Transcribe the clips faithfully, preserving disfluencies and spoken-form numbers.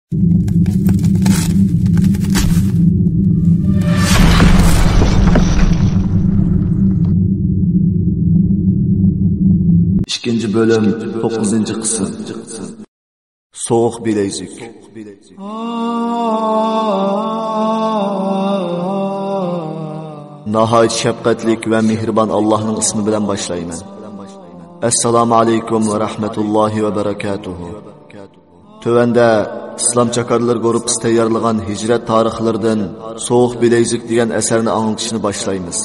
ئىككىنچى بۆلۈم، توققۇزىنچى قىسىم. سوغۇق بىلەيزۈك. ناھايىتى شەپقەتلىك ۋە مېھرىبان ئاللاھنىڭ ئىسمى بىلەن باشلايمەن. ئەسسالامۇ ئەلەيكۇم ۋە رەھمەتۇللاھى ۋە بەرەكاتۇھۇ. تۆۋەندە ئىسلام چاكارلىرى گۇرۇپپىسى تەييارلىغان ھىجرەت تارىخلىرىدىن سوغۇق بىلەيزۈك دېگەن ئەسەرنى ئاڭلىتىشنى باشلايمىز.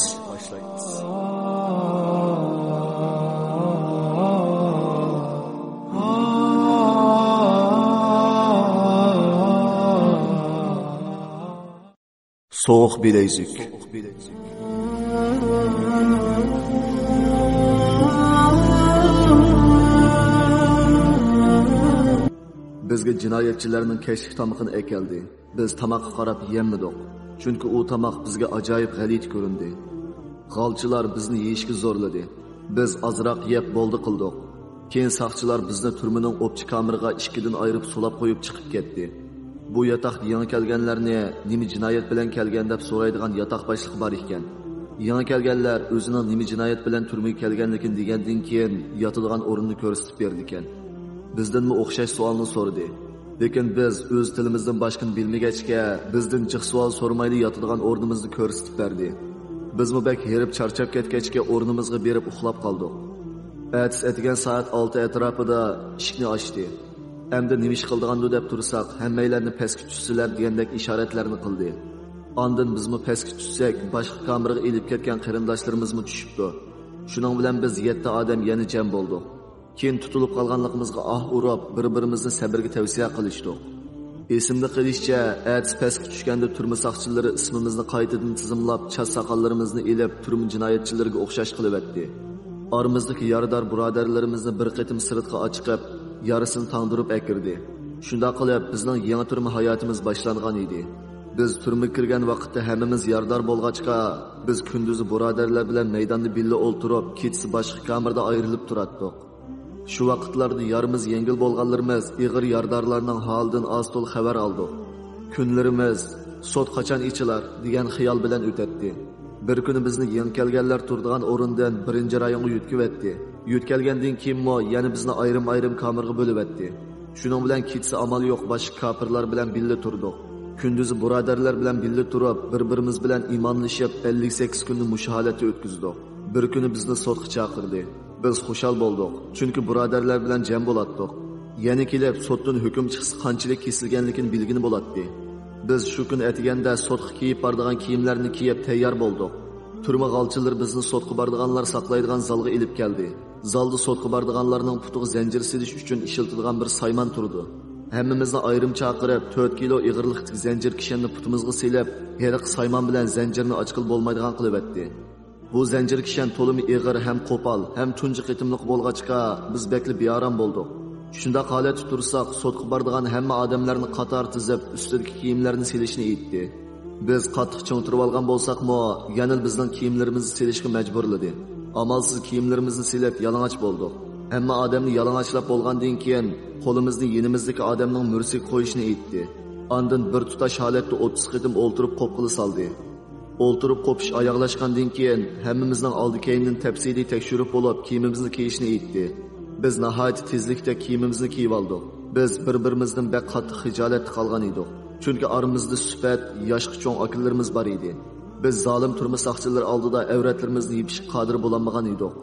سوغۇق بىلەيزۈك. بىزگە جىنايەتچىلەرنىڭ كەچلىك تامىقىنى ئەكەلدى. بىز تاماققا قاراپ يەممىدۇق، چۈنكى ئۇ تاماق بىزگە ئاجايىپ غەلىتە كۆرۈندى. غالچىلار بىزنى يېيىشكە زورلىدى. بىز ئازراق يەپ بولدى قىلدۇق. كېيىن ساقچىلار بىزنى تۈرمىنىڭ ئوپچە كامېرىغا ئىككىدىن ئايرىپ سولاپ قويۇپ چىقىپ كەتتى. بۇ ياتاقتا يېڭى كەلگەنلەرنى نېمە جىنايەت بىلەن كەلگەن دەپ سورايدىغان ياتاق باشلىقى بار ئىكەن. يېڭى كەلگەنلەر ئۆزىنىڭ نېمە جىنايەت بىلەن تۈرمىگە كەلگەنلىكىنى دېگەندىن كېيىن ياتىدىغان ئورۇننى كۆرسىتىپ بېرىدىكەن. بىزدىنمۇ ئوخشاش سوئالنى سورىدى. لېكىن بىز ئۆز تىلىمىزدىن باشقىنى بىلمىگەچكە، بىزدىن جىق سوئال سورىمايلا ياتىدىغان ئورنىمىزنى كۆرسىتىپ بەردى. بىزمۇ بەك ھېرىپ چارچاپ كەتكەچكە ئورنىمىزغا بېرىپ ئۇخلاپ قالدۇق. ئەتىسى ئەتىگەن سائەت ئالتە ئەتراپىدا ئىشىكنى ئاچتى. ئەمدى نېمە ئىش قىلىدىغاندۇ دەپ تۇرساق، ھەممەيلەننى پەسكە چۈشسىلەر دېگەندەك ئىشارەتلەرنى قىلدى. ئاندىن بىزمۇ پەسكە چۈشسەك، باشقا كامېرغا ئېلىپ كەتكەن قېرىنداشلىرىمىزمۇ چۈشۈپتۇ. شۇنىڭ بىلەن بىز يەتتە ئادەم يەنە جەم بولدۇق. كېيىن تۇتۇلۇپ قالغانلىقىمىزغا ئاھ ئۇرۇپ، بىر-بىرىمىزنى سەبرگە تەۋسىيە قىلىشتۇق. ئېسىمدە قېلىشىچە، ئەتىسى پەسكە چۈشكەندە تۈرمە ساقچىلىرى ئىسمىمىزنى قايتىدىن تىزىملاپ، چاچ ساقاللىرىمىزنى ئېلىپ، تۈرمە جىنايەتچىلىرىگە ئوخشاش قىلىۋەتتى. ئارىمىزدىكى يارىدار بۇرادەرلىرىمىزنى بىر قېتىم سىرتقا ئاچىقىپ، يارىسىنى تاڭدۇرۇپ ئەكىردى. شۇنداق قىلىپ، بىزنىڭ يېڭى تۈرمە ھاياتىمىز باشلانغان ئىدى. بىز تۈرمىگە كىرگەن ۋاقىتتا ھەممىمىز يارىدار بولغاچقا، بىز كۈندۈزى بۇرادەرلەر بىلەن مەيداندا بىللە ئولتۇرۇپ، كېچىسى باشقا كامېردا ئايرىلىپ تۇراتتۇق. شۇ ۋاقىتلاردا يارىمىز يەڭگىل بولغانلىرىمىز ئېغىر يارىدارلارنىڭ ھالىدىن ئاز-تولا خەۋەر ئالدۇق. كۈنلىرىمىز «سوت قاچان ئېچىلار؟» دېگەن خىيال بىلەن ئۆتەتتى. بىر كۈنى بىزنى يېڭى كەلگەنلەر تۇرىدىغان ئورۇندىن بىرىنچى رايونغا يۆتكىۋەتتى. يۆتكەلگەندىن كېيىنمۇ يەنە بىزنى ئايرىم-ئايرىم كامېرغا بۆلۈۋەتتى. شۇنىڭ بىلەن كېچىسى ئامال يوق باشقا كاپىرلار بىلەن بىللە تۇردۇق. كۈندۈزى بۇرادەرلەر بىلەن بىللە تۇرۇپ، بىر-بىرىمىز بىلەن ئىمانلىشىپ، ئەللىك سەككىز كۈننى مۇشۇ ھالەتتە ئۆتكۈزدۇق. بىر كۈنى بىزنى سوتقا چاقىردى. بىز خۇشال بولدۇق، چۈنكى بۇرادەرلەر بىلەن جەم بولاتتۇق. يەنە كېلىپ سوتتىن ھۆكۈم چىقسا قانچىلىك كېسىلگەنلىكىنى بىلگىلى بولاتتى. بىز شۇ كۈنى ئەتىگەندە سوتقا كىيىپ بارىدىغان كىيىملەرنى كىيىپ تەييار بولدۇق. تۈرمە غالچىلىرى بىزنى سوتقا بارىدىغانلار ساقلايدىغان زالغا ئېلىپ كەلدى. زالدا سوتقا بارىدىغانلارنىڭ پۇتىغا زەنجىر سېلىش ئۈچۈن ئىشلىتىدىغان بىر سايمان تۇرىدۇ. ھەممىمىزنى ئايرىم چاقىرىپ، تۆت كىلو ئېغىرلىقتىكى زەنجىر كىشەننى پۇتىمىزغا سېلىپ، ھېلىقى سايمان بىلەن زەنجىرنى ئاچقىلى بولمايدىغان قىلىۋەتتى. بۇ زەنجىر كىشەن تولىمۇ ئېغىر ھەم قوپال، ھەم تۇنجى قېتىملىق بولغاچقا، بىز بەكلا بىئارام بولدۇق. شۇنداق ھالەتتە تۇرساق، سوتقا بارىدىغان ھەممە ئادەملەرنى قاتار تىزىپ، ئۈستىدىكى كىيىملەرنى سېلىشنى ئېيتتى. بىز قاتتىق چىڭ تۇرۇۋالغان بولساقمۇ، يەنىلا بىزنىڭ كىيىملىرىمىزنى سېلىشقا مەجبۇرلىدى. ئامالسىز كىيىملىرىمىزنى سېلىپ، يالىڭاچ بولدۇق. ھەممە ئادەمنى يالىڭاچلاپ بولغاندىن كېيىن، قولىمىزنى يېنىمىزدىكى ئادەمنىڭ مۈرىسىگە قويۇشنى ئېيتتى. ئاندىن بىر تۇتاش ھالەتتە ئوتتۇز قېتىم ئولتۇرۇپ قوپقىلى سالدى. ئولتۇرۇپ قوپۇش ئاياغلاشقاندىن كېيىن، ھەممىمىزنىڭ ئالدى-كەينىنى تەپسىلىي تەكشۈرۈپ بولۇپ، كىيىمىمىزنى كىيىشنى ئېيتتى. بىز ناھايىتى تېزلىكتە كىيىمىمىزنى كىيىۋالدۇق. بىز بىر-بىرىمىزدىن بەك قاتتىق خىجالەتتە قالغان ئىدۇق. چۈنكى ئارىمىزدا سۈپەت، ياشقا چوڭ ئاكىلىرىمىز بار ئىدى. بىز زالىم تۈرمە ساقچىلىرى ئالدىدا ئەۋرەتلىرىمىزنى يېپىشقا قادىر بولالمىغان ئىدۇق.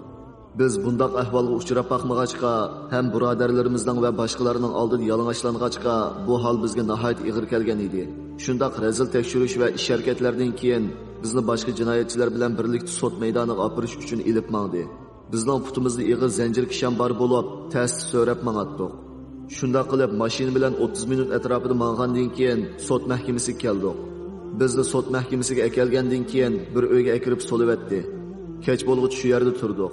بىز بۇنداق ئەھۋالغا ئۇچراپ باقمىغاچقا، ھەم بۇرادەرلىرىمىزنىڭ ۋە باشقىلارنىڭ ئالدىدا يالىڭاچلانغاچقا، بۇ ھال بىزگە ناھايىتى ئېغىر كەلگەن ئىدى. شۇنداق رەزىل تەكشۈرۈش ۋە ئىش-ھەرىكەتلەردىن كېيىن، بىزنى باشقا جىنايەتچىلەر بىلەن بىرلىكتە سوت مەيدانىغا ئاپىرىش ئۈچۈن ئېلىپ ماڭدى. بىزنىڭ پۇتىمىزدا ئېغىر زەنجىر كىشەن بار بولۇپ، تەستە سۆرەپ ماڭاتتۇق. شۇنداق قىلىپ، ماشىنا بىلەن ئوتتۇز مىنۇت ئەتراپىدا ماڭغاندىن كېيىن، سوت مەھكىمىسىگە كەلدۇق. بىزنى سوت مەھكىمىسىگە ئەكەلگەندىن كېيىن، بىر ئۆيگە ئەكىرىپ سولىۋەتتى. كەچ بولغۇچە شۇ يەردە تۇردۇق.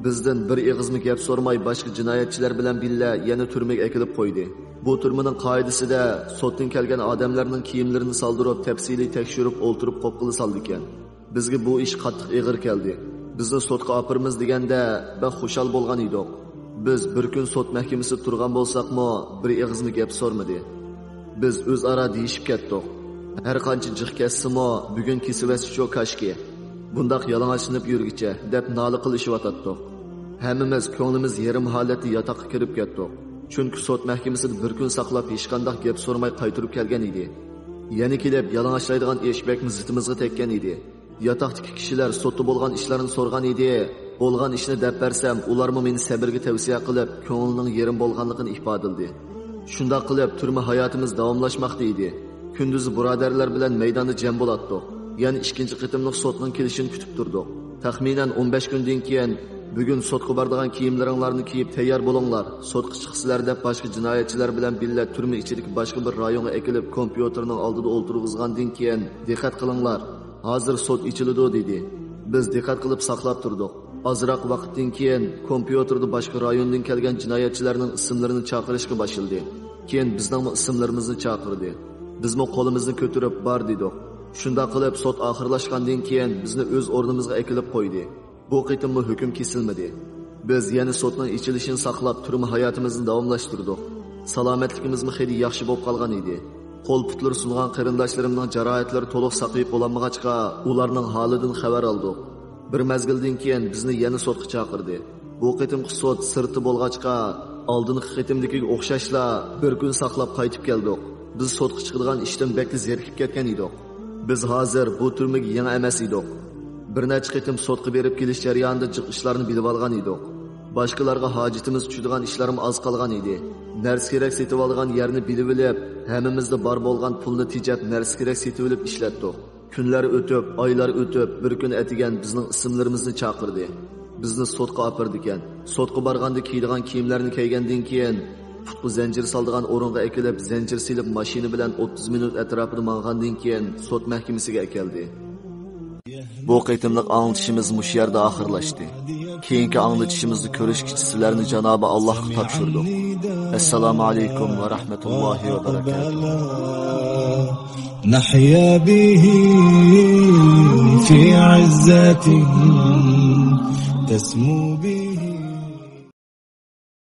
بىزدىن بىر ئېغىزمۇ گەپ سورىماي، باشقا جىنايەتچىلەر بىلەن بىللە يەنە تۈرمىگە ئەكېلىپ قويدى. بۇ تۈرمىنىڭ قائىدىسىدە، سوتتىن كەلگەن ئادەملەرنىڭ كىيىملىرىنى سالدۇرۇپ، تەپسىلىي تەكشۈرۈپ، ئولتۇرۇپ قوپقىلى سالىدىكەن. بىزگە بۇ ئىش قاتتىق ئېغىر كەلدى. بىزنى سوتقا ئاپىرىمىز دېگەندە، بەك خۇشال بولغان ئىدۇق. بىز بىر كۈن سوت مەھكىمىسىدە تۇرغان بولساقمۇ، بىر ئېغىزمۇ گەپ سورىمىدى. بىز ئۆزئارا دېيىشىپ كەتتۇق. ھەر قانچە جىق كەتسىمۇ، بۈگۈن كېسىۋەتسىچۇ كاشكى. بۇنداق يالىڭاچلىنىپ يۈرگىچە، دەپ نالە قىلىشىۋاتاتتۇق. ھەممىمىز كۆڭلىمىز يېرىم ھالەتتە ياتاققا كىرىپ كەتتۇق. چۈنكى سوت مەھكىمىسىدە بىر كۈن ساقلاپ، ھېچقانداق گەپ سورىماي قايتۇرۇپ كەلگەن ئىدى. يەنە كېلىپ، يالىڭاچلايدىغان ئىش بەكمۇ زىتىمىزغا تەگكەن ئىدى. ياتاقتىكى كىشىلەر سوتتا بولغان ئىشلارنى سورىغان ئىدى. بولغان ئىشنى دەپ بەرسەم، ئۇلارمۇ مېنى سەبرگە تەۋسىيە قىلىپ، كۆڭلىنىڭ يېرىم بولغانلىقىنى ئىپادىلىدى. شۇنداق قىلىپ، تۈرمە ھاياتىمىز داۋاملاشماقتا ئىدى. كۈندۈزى بۇرادەرلەر بىلەن مەيداندا جەم بولاتتۇق. يەنە ئىككىنچى قېتىملىق سوتنىڭ كېلىشىنى كۈتۈپ تۇردۇق. تەخمىنەن ئون بەش كۈندىن كېيىن، بۈگۈن سوتقا بارىدىغان كىيىملىرىڭلارنى كىيىپ تەييار بولۇڭلار، سوتقا چىقىسىلەر، دەپ باشقا جىنايەتچىلەر بىلەن بىللە تۈرمە ئىچىدىكى باشقا بىر رايونغا ئەكېلىپ، كومپيۇتېرنىڭ ئالدىدا ئولتۇرغۇزغاندىن كېيىن، دىققەت قىلىڭلار، ھازىر سوت ئېچىلىدۇ، دېدى. بىز دىققەت قىلىپ ساقلاپ تۇردۇق. ئازراق ۋاقىتتىن كېيىن كومپيۇتېردا باشقا رايوندىن كەلگەن جىنايەتچىلەرنىڭ ئىسىملىرىنى چاقىرىشقا باشلىدى. كېيىن بىزنىڭمۇ ئىسىملىرىمىزنى چاقىردى. بىزمۇ قولىمىزنى كۆتۈرۈپ، بار، دېدۇق. شۇنداق قىلىپ، سوت ئاخىرلاشقاندىن كېيىن بىزنى ئۆز ئورنىمىزغا ئەكېلىپ قويدى. بۇ قېتىممۇ ھۆكۈم كېسىلمىدى. بىز يەنە سوتنىڭ ئېچىلىشىنى ساقلاپ، تۈرمە ھاياتىمىزنى داۋاملاشتۇردۇق. سالامەتلىكىمىزمۇ خېلى ياخشى بولۇپ قالغان ئىدى. قول-پۇتلىرى سۇنغان قېرىنداشلىرىمنىڭ جاراھەتلىرى تولۇق ساقىيىپ بولالمىغاچقا، ئۇلارنىڭ ھالىدىن خەۋەر ئالدۇق. بىر مەزگىلدىن كېيىن بىزنى يەنە سوتقا چاقىردى. بۇ قېتىمقى سوت سىرتتا بولغاچقا، ئالدىنقى قېتىمدىكىگە ئوخشاشلا بىر كۈن ساقلاپ قايتىپ كەلدۇق. بىز سوتقا چىقىدىغان ئىشتىن بەكلا زېرىكىپ كەتكەن ئىدۇق. بىز ھازىر بۇ تۈرمىگە يېڭى ئەمەس ئىدۇق. بىر نەچچە قېتىم سوتقا بېرىپ كېلىش جەريانىدا جىق ئىشلارنى بىلىۋالغان ئىدۇق. باشقىلارغا ھاجىتىمىز چۈشىدىغان ئىشلارمۇ ئاز قالغان ئىدى. نەرسە-كېرەك سېتىۋالىدىغان يەرنى بىلىۋېلىپ، ھەممىمىزدە بار بولغان پۇلنى تېجەپ، نەرسە-كېرەك سېتىۋېلىپ ئىشلەتتۇق. كۈنلەر ئۆتۈپ، ئايلار ئۆتۈپ، بىر كۈن ئەتىگەن بىزنىڭ ئىسىملىرىمىزنى چاقىردى. بىزنى سوتقا ئاپىرىدىكەن. سوتقا بارغاندا كىيىدىغان كىيىملەرنى كىيگەندىن كېيىن، پۇتقا زەنجىر سالىدىغان ئورۇنغا ئەكېلىپ، زەنجىر سېلىپ، ماشىنا بىلەن ئوتتۇز مىنۇت ئەتراپىدا ماڭغاندىن كېيىن، سوت مەھكىمىسىگە ئەكەلدى. بۇ قېتىملىق ئاڭلىتىشىمىز مۇشۇ يەردە ئاخىرلاشتى. كېيىنكى ئاڭلىتىشىمىزدا كۆرۈشكىچە سىلەرنى جانابى ئاللاھقا تاپشۇردۇق. ئەسسالامۇ ئەلەيكۇم ۋە رەھمەتۇللاھى ۋە بەرەكاتۇھ. نحيا به في عزة تسمو به